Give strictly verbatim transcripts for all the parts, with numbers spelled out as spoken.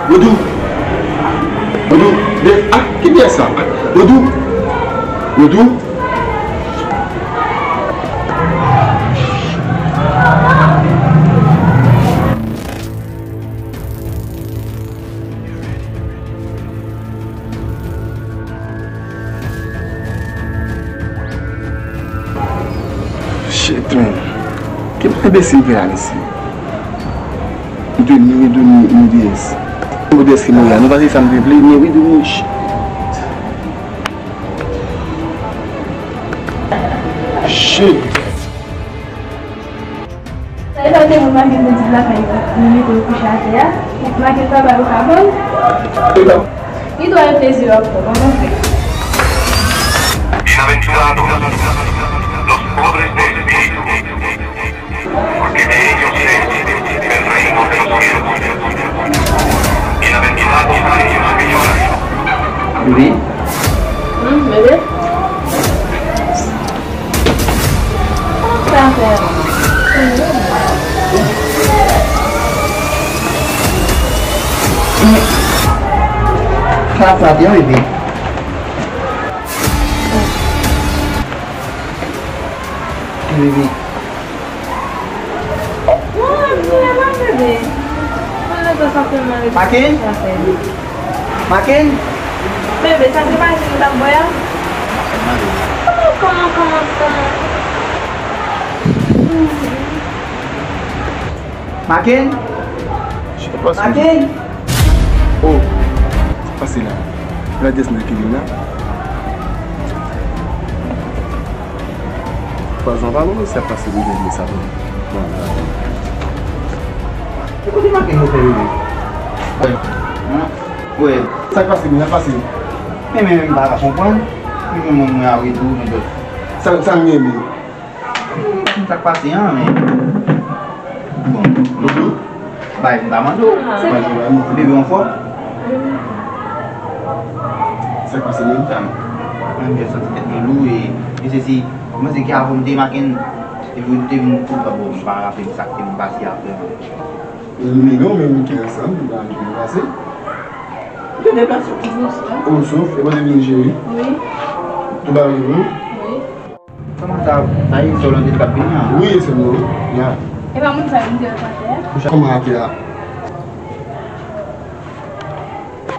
Dodou! Dodou! De, ah, ki pyès sa? Dodou! Dodou! Shit, man. Ki enbesil ki la, mesye? Li te ni redo ni, ni D S. Mo D S ki mouri a, nou pa se sa m te vle, men wi, de mouch. Shit. Sa e pa te moun Maken te di lakay li, li mete yo kouche atè a, Maken pa ba yo kabòn. Li dwe plezi yo ap fè, konprann? Bienaventurados los pobres de espíritu, porque de ellos es el reino de los cielos. Bienaventurados aquellos que lloran. Bebe? Hmm, bebe? Sa fè. Sa frape, wi, bebe. Bebe. Maken? Maken? Bebe, sa se pa jus nou t ap bwè a? Kòman, kòman, kòman, kòman? Maken? Maken? Oh, sa k pase la? Gade nan ki vin la. Pazan pa mwen sa pase pou jwenn sa pou. Bon, bon. E kote Maken yo fè yo ye? Wi. Wi. Sa k pase, men sa pase. Men, men, men, m pa ka konprann. Men, men, mwen, mwen, a wi, tou, men, sa, sa m gen, men. Hmm, sa k pase an, men. Bon, non. Bay, m pa mande w. Bebe anfòm? Sa k pase menm? Mwen gen santi tèt mwen lou e, e se si, mwen se ki avon m te Maken, epi ou te vin tou pa bon, m pa raple m sa k te vin pase apre. Men nou menm ki ansanm, nou pa vin pase. Ou te deplase w tou souf? Ou souf, e mwen te vin jere. Wi. Tou ba vin bon? Wi. Kòman sa, sa e sè w lan te di k ap vini an? Wi, e sè m nan, wi. Ya. E pa moun sa yo m te wè atè a? Kouche kòman atè a?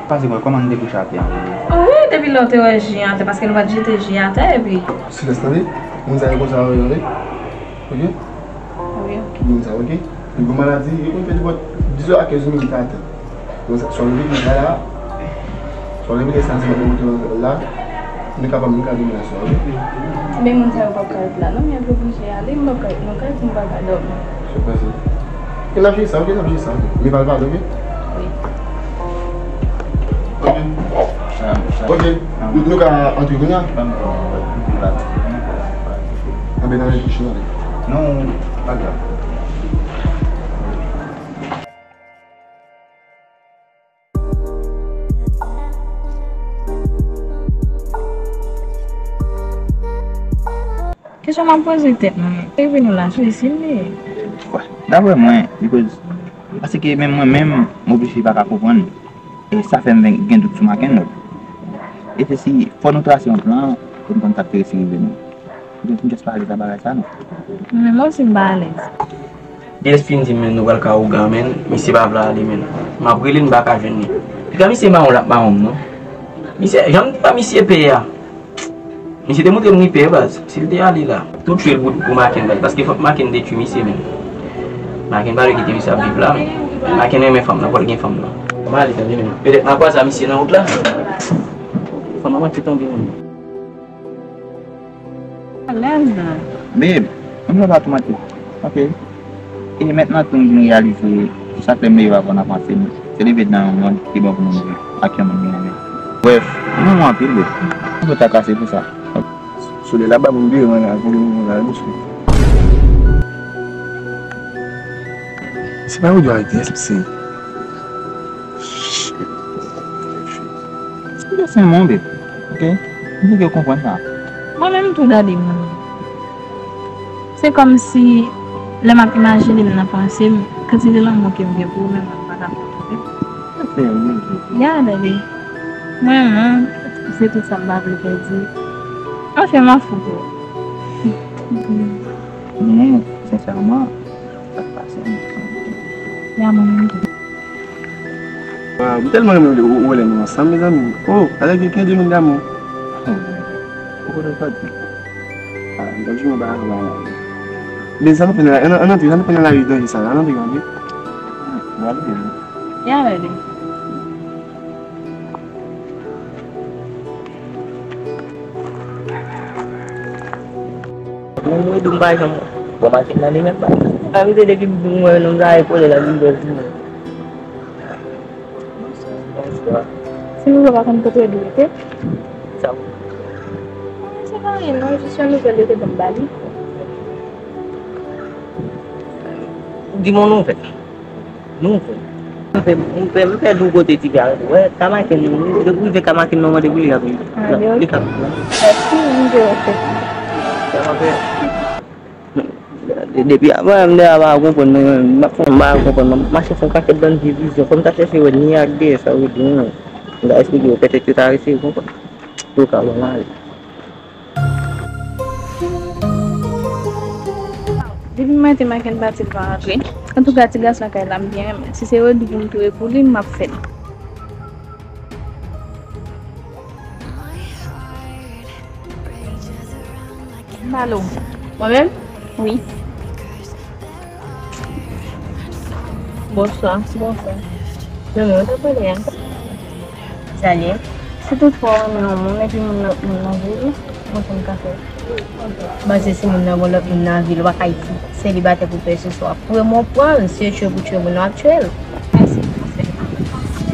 Pase mwen, kòman n te kouche atè a, bebe? Wi, depi lè w te wè ji an atè, paske nou pa t jete ji an atè, epi. Silans, tande? Moun sa yo konsa, yo, tande? Oke? Wi, oke. Moun sa, oke? Li gon maladi, li konn fè nenpòt diz è a kenz minit atè. Bon, sa, swa w leve nan kay la, swa w leve nan estasyon pou moute la, nou kapab, nou ka vini la swa, wi. Men moun sa yo p ap ka ret la, non, men yo oblije ale, m p ap ka ret nan kay pou m pa ka dòmi. Se pa sa. E n ap jere sa, oke, n ap jere sa, oke. Men pa l pale, oke? Wi. Oke. Oke. Nou, nou ka antre kounye a? Anben, n ale kouche, n ale. Non, pa grav. Kesyon m ap poze tèt mwen, epi nou la sou isit li ye? Wè, daprè mwen, because, paske menm mwen menm, m oblije pa ka konprann. E sa fè m gen, gen dout sou Maken, non. E se si, fò nou trase yon plan pou n konn sa k te resi rive nou. Donk, m just pa alèz ak bagay sa, non. Mwen menm osi, m pa alèz. D S fin di m, men nou pral ka ougan, men misye pa vle ale, men m ap rele l, m pa ka jwenn li. Piga misye mawon l ap mawon m, non. Misye, jan m di pa misye pè a. Misye te montre m li pè, baz. Si l te ale la, tou tchwe l pou, pou Maken, baz. Paske fòk Maken detwi misye, men. Maken pa dwe kite misye ap viv la, men. Maken renmen fanm nan, fò l gen fanm nan. M ale, tande, men. Petèt m a kwaze a misye nan wout la. Fanm nan manke tonbe, men. Alèz. Babe, m nan pa tou manti. Ok. E mentnan tou m vin reyalize sa k fè m leve avan n avanse. Se leve nan yon mond ki bon pou moun viv ak yon moun nou renmen. Bref, m renmen w anpil, babe. M pral ta kase pou sa. Solèy la ba moun deran la, pou moun la, misye. Se pa ou dwe arete, S P C. Shit. Shit. Esplike sa, mon bebe. Ok? M vle ke w konprann sa. Mwen menm tou gade moun. Se kòmsi lè m ap imajine m nan panse m, kantite lanmou ke m gen pou ou menm, mwen pa ka konte. Ya, bebe. Mwen menm, se tout sa m pa vle pèdi. Anfen, m ap fou pou ou. Men, sensèman, sa k pase m. Ya, mwen menm tou. Waw, m tèlman renmen wè lè nou ansanm, mezanmi. Oh, alè gen, gen de moun damou. Ou konnen sa di. Ah, m t ap jwenn yon bagay la. Men sa nou fè nan, ann, ann antre, sa nou fè nan lari danje sa la, ann antre, ann antre. N ale. Ya, bebe. Mwen, mwen, di m pa janm wè. Bon, maten nan li menm pa. Ann di depi m wè nonm sa e kole la, li bèl pou mwen. Bonswa. Silvouplè, pa konn kote w rete? Sa w? Se pa anyen, non, jis yon nouvèl yo te ban m ba li. Di m yon nouvèl. Nou fè. M fè, m fè, m fè dou kote ti gare. Wè, Kamaken, depi w rive Kamaken, non, mande pou li ap vini. Ah, li, ok. Li k ap vini. Mèsi, m te ofè. Sa va fè. De-, depi avan, m deja pa konprann, mwen, m ap fè, m pa konprann, m ap mache fè yon pakèt bann divizyon. Fò m ta chèche wè ni ak dèyè sa yo di, m ta esplike yo, petèt yo ta resi konprann. Yo ka wè m ale. Depi maten, Maken pati, l pa rantre. Antouka, ti gason kay la, m byen renmen l. Si se Rodrigue pou m tou e pou li, m ap fè l. M pale w. Mwen menm? Wi. Bonswa. Bonswa. Non, non, mwen ta pale a. Sa l ye? Si toutfwa w renmen yon moun epi moun nan, moun nan vil, mwen konn ka fè. Paske si moun nan gon lòt moun nan vil, w pa ka di selibatè pou pèseswa. Premye w pran l, si yo tchwe pou tchwe moun nan, w ap tchwe l. Mèsi.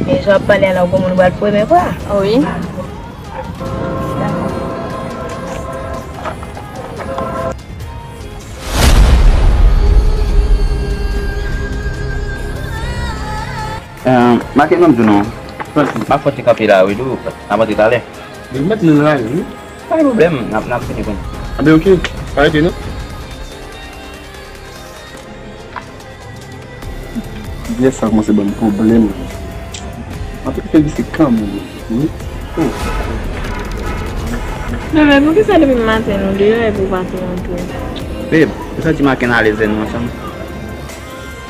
E jan w ap pale a la, w gon moun w pral premye pran. Wi. Maket nan m di w non. M ap fòti kanpe la wi tou, n ap antre talè. Li mèt nan lari wi. Pa gen pwoblèm, n ap, n ap fini konn. Anben oke, pa rete non. Vyès sa kòmanse ban m pwoblèm. An tou ka, se kanmenm wi. Oh. Bebe, poukisa depi maten nou deyò epi w pa tou rantre? Babe, ou santi Maken alèz lè nou ansanm?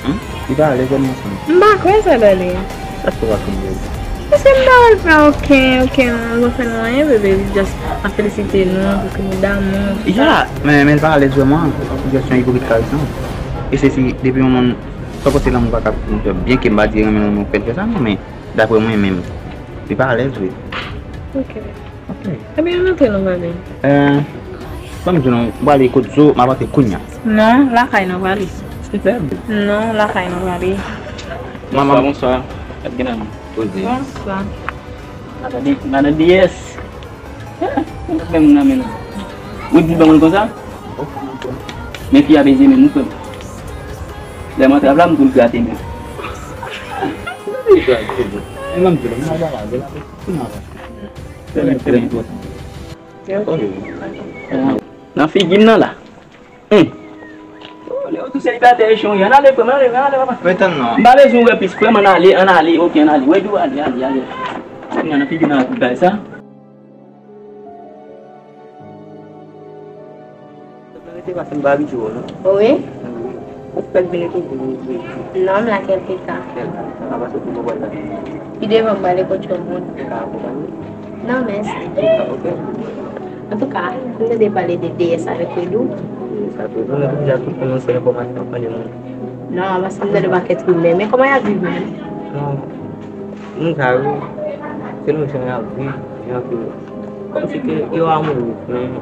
Hmm? Li pa alèz lè nou ansanm. M pa kwè sa, darling. Sa k fè w pa kwè m, babe? Paske m pa wè l fè okenn, okenn, l pa fè nou anyen, bebe. Li just ap felisite nou pou ki nou damou. Ya, men, men l pa alèz vrèman. Li just yon ipokrit karesan. E se si, depi yon moun, sa w panse lanmou pa ka fè, byen ke m pa di renmen lanmou fè l fè sa, non, men daprè mwen menm, li pa alèz vre. Ok. Ok. Ebyen, ann antre non, bebe. Eh, ban m di nou, m prale kot Zo, m ap antre kounya. Non, lakay nou prale. Sipè. Non, lakay nou prale. Manman. Bonswa, bonswa. Gad gen nan. Poze. Bonswa. Madan D-, madan D S. Menm nan men nou. Ou di ban mwen konsa? Men fi a bezwen menm, ou frè m. Lè m antre ap la, m tou l grate menm. Nan figi m nan la. Hmm. Oh, lè yo tou selibatè yo chonje. Ann ale, frè m, ann ale, ann ale, papa. Mwen tann non. M pa bezwen wè plis, frè m, ann ale, ann ale, oke, ann ale. Wè di w ale, ale, ale. Kounya nan figi nan tout bagay sa. Mwen rete paske m pa abitye wè w non. Wi. Ou fèk vini toujou, wi. Non, m la kèlke tan. Kèlke tan. A pa soti pou bò la. Pi devan m prale kot yon moun. Ou ka akonpanye? Non, mèsi. Ok. Antouka, m tande pale de D S avèk Redou. D S avèk Redou, men poukisa tout moun nan se enfòmasyon pran de moun? Non, paske m tande pakèt rimè. Men kòman y ap viv menm? Non. Moun sa yo, se nou jan y ap viv, jan ke, kòmsi ke yo amoureux, men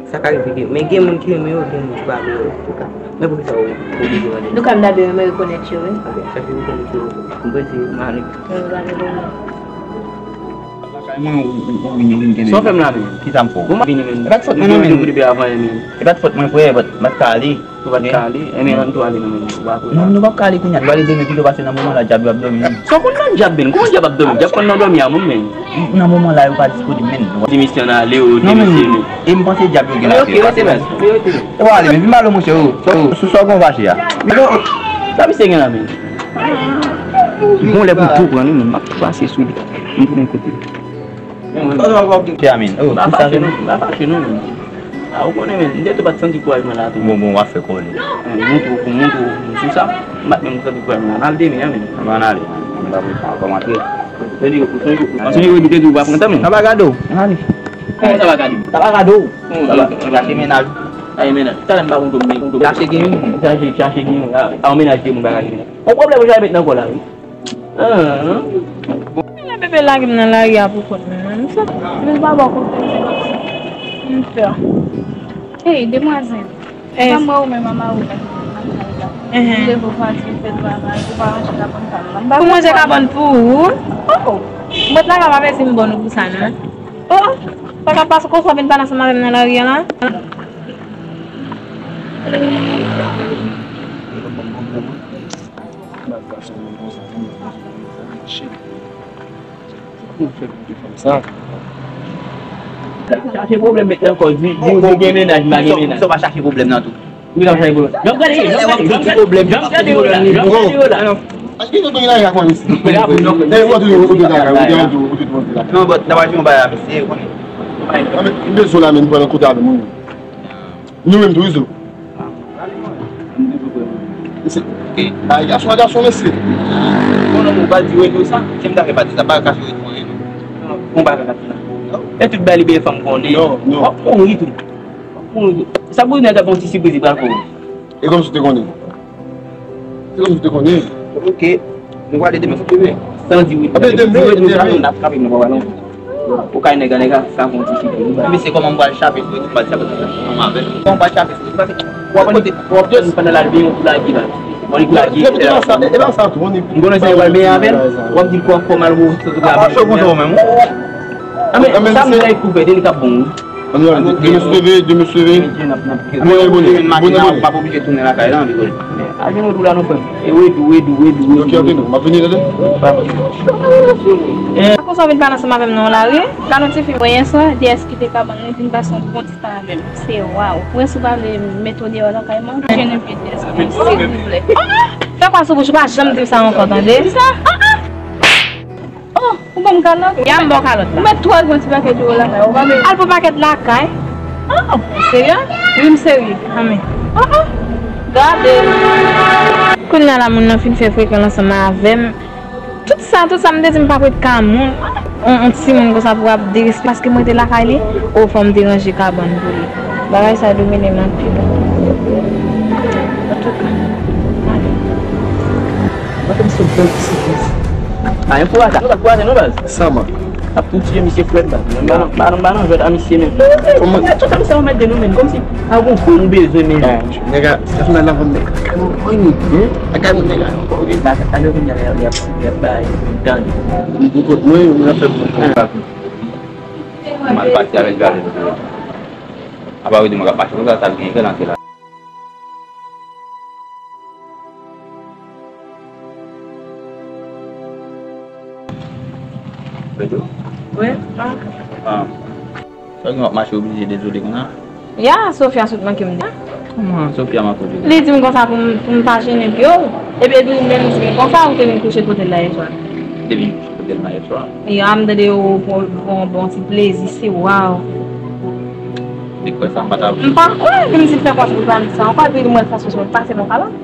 sa ka rive ke, men gen moun ki renmen yo, gen moun ki pa vle yo, antouka. Men poukisa ou oblije mande m? Antouka, m ta byen renmen rekonèt yo, wi. Ok, chache rekonèt yo, m prese, m ale. Mwen, ou, ou, ou vini, ou vin kenbe. Sa w fè m la menm? Kisa m fè w? Ou vini menm. E pa t fòt mwen non, men. Ou depi avan, men. E pa t fòt mwen, frè, but m pa t ka ale. Ou pa t ka ale? Enben, ann tou ale nou menm. Ou pa vle. Non, nou p ap ka ale kounya. Nou ale demen pito paske nan moman la, dyab yo ap dòmi, men. Sa w konn nan dyab, men? Kòman dyab ap dòmi? Dyab konn nan dòmi a moun, men. Nan moman la, yo pa disponib, men. Di misye ann ale, ou di misye, men. E m panse dyab yo gen la. Ok, rete, men. Rete. Ou ale, men vin pale, monchè, o. Sou sa w gen fache a. Sa misye gen la, men? Gon lè pou tou pran li, menm m ap pase sou li. M tounen kote. Chè Amin, oh, m pa fache non, m pa fache non, menm. A, ou konnen, menm, m te tou pa t santi kouraj mwen la tou. Bon, bon, w ap fè kòlè. Montre w, pou montre w sou sa, m pa t menm santi kouraj mwen la. N al demen, an, menm. Ann ale. M pa pou kòmanse. Ou sonje, ou sonje, ou te di ou pa pran tan, menm. Sa pa gade w. Ann ale. Kòman sa pa gade m? Sa pa gade w. Sa pa, sa pa se mennaj ou. Ay, mennaj. Talè m pa konn tou, m konn tou. Chache gen youn. Chache, chache gen youn. A, a, yon mennaj ke moun pa gade. Yon pwoblèm ou jan met nan kò la, wi. Ah. Lè bebe lage m nan lari a pou kont mwen, mwen, m fè. Men pa bò kote. M fè. Hey, demwazèl. Eh. Manman ou menm a mari ou pa gen nan kay la. Mhm. Ou leve ou pati, ou fè travay, ou pa ranje kabann pa m nan. Pou m ranje kabann pou ou? Oh, oh. Mwen travay pa vle di m bon pou sa, non. Oh, oh. Sa k ap pase konsa vin pale ansanm avè m nan lari a la? Chache pwoblèm met nan kò, di, di, di gen mennaj, m pa gen mennaj. Sa w pa chache pwoblèm nan tou. Wi, sa w chache pwoblèm. Jan m gade, jan m gade, jan m gade, jan m gade yo la, jan m gade yo la. Aske nou gen lari a kòman isi? Non, but, n ap di yon bagay a misye, ou konnen. M bezwen la, men nou pral kote avè moun. Nou menm tou, Izo. Mesye, ay, gason a gason, mesye. Bon, non, ou pa di wè nou sa. Si m ta fè pati sa, pa kache wè nou anyen, non. Bon, pa kache sa. E tout bagay li byen fanm konnen. Non, non. W ap mouri tou. W ap mouri tou. Sa pou nèg ap fè yon ti sipriz li pral fè w. E kòmsi w te konnen? Se kòmsi w te konnen. Ok. Nou prale demen, se demen. San di wi. Apre demen, demen. N ap frape nou pa pale. Ou kay nèg a, nèg a, sa fè yon ti chite. Mesye, kòman m pral chape sou li, m pral chape sou li ansanm avè l. Kòman m pral chape sou li? Paske w ap, w ap, w ap pandan l al benyen pou lage la. Bon, li pou lage. E pa sa, e pa sa tou, w konnen se yo pral benyen avè l. W ap di l kò, kò mal, w ap sot la. Apa cho kontan w menm. A, men sa m di la, e koupe, de li k ap bon, wi. Ann ale, demen se leve, demen se leve. Bonè, bonè, bonè, bonè. M pa oblije tounen lakay la, biko. A, gen nou tou la, nou frè m. E wi, wi, wi, wi, wi. Ok, ok, non, m ap vini, tande. Pa konsa w vin pale ansanm avè m nan lari. Gade yon ti fi. Mwen yè swa, D S kite kabann li, vin pase yon bon ti tan avè m. Se waw. Mwen si w pa vle met w deyò lakay mwen, jennen pye D S pou mwen, silvouplè. Ah, ah! Fè kwa sou bouch ou, pa janm di m sa ankò, tande? Di sa? Ah, ah! Oh, ou ban m kalòt? Ya, m ba w kalòt la. Ou met twòp gwo ti pakèt yo lakay ou, pa vle. Al pran pakèt lakay? Ah, ou serye? Wi, m serye. Anmè. Ah, ah. Gade. Kounye a la, moun nan fin fè frekan l ansanm avè m. Tout sa, tout sa, m te di m p ap ret ka moun. On, on timoun konsa pou ap derespekte. Paske mwen te lakay li, o, fò m te ranje kabann pou li. Bagay sa domine m anpil. Antouka, ale. Mwen te m sot bèl ti siplis. A, enkou ata. Nou pa kouraje non, baz. Sa man. Ap tou tiye misye frèt, baz. Mwen pa nan, pa nan, pa nan jwèt a misye menm. Kòman? Tout sa misye mèt de nou menm. Kòmsi pa gon gwo nou bezwen menm. Non, nèg a, se fè nan lavan nèg a. Kay mwen, hmm? A kay mwen nèg a. Baz, ale kounye a, y ap, y ap bay, tande. M pou kont mwen, mwen ap fè pou kont mwen. M al pati avèk Jalen tou. Apa yo di mwen k ap mache konsa, sa l gen fè l antre la. Wi. Ah. Sa gen w ap mache oblije dezole konsa? Ya, Sofia sot manke m de. Kòman Sofia manke w de? Li di m konsa pou m, pou m pa jennen pye w. Epi, epi ou menm di m konsa ou te vin kouche kote l la yè swa. Te vin kouche kote l la yè swa? Ya, m tande yo pran, pran bon ti plezi, se waw. Li kwè sa m pa ta vle. M pa kwè, li di fè kwa pou pale sa. Ankò epi li mwen fason sou pase nan kalòt.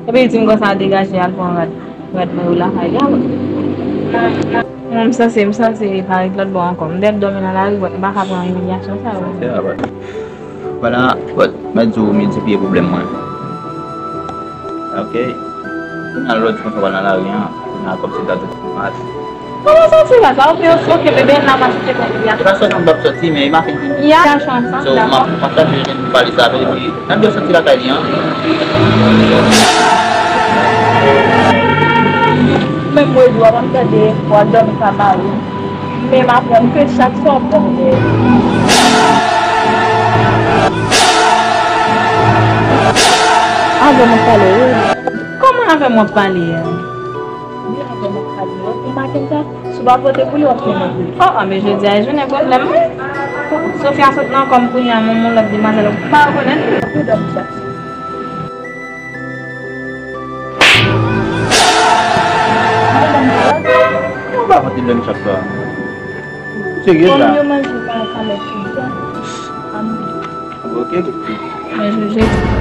Epi li di m konsa degaje al pran rad. Rad mwen yo lakay li a. Mwen m sanse, m sanse pa ret lòt bò ankò. M dèt dòmi nan lari, but m pa ka pran imilyasyon sa yo. Se a, but. Vwala, but, mèt di w miltipliye pwoblèm mwen. Ok. Kounye a lè w di konsa w al nan lari an, kounye a kòmsi gad ou mal. Kòman w santi la sa? Ok, ok, bebe, n ap asiste konbyen? E pa sòti m p ap sòti, men e maten m vini. Ya, chans, so, m ap, m ap chache jen pou pale sa avè l, epi, nan byen sòti lakay li an. Menm mwen di w ap tande, w ap dòmi ka mari. Men m aprann ke chak sa w ap fè w gen. Avè m w ap pale, wi. Kòman avè m w ap pale a? Wi, avè m w ap pale. Ou remarke sa? Si w pa vote pou li, w ap fè manje. Oh, oh, men jodi a, jounen pwoblèm, wi. Sofia sot nan kò m kounye a, moun, moun lòt demwazèl, ou pa rekonèt li. Ou dòmi chak. Jèn chak fwa. Serye la. Kòm yo manje pa kalòt tout tan. Ok, ok. Mwen jije.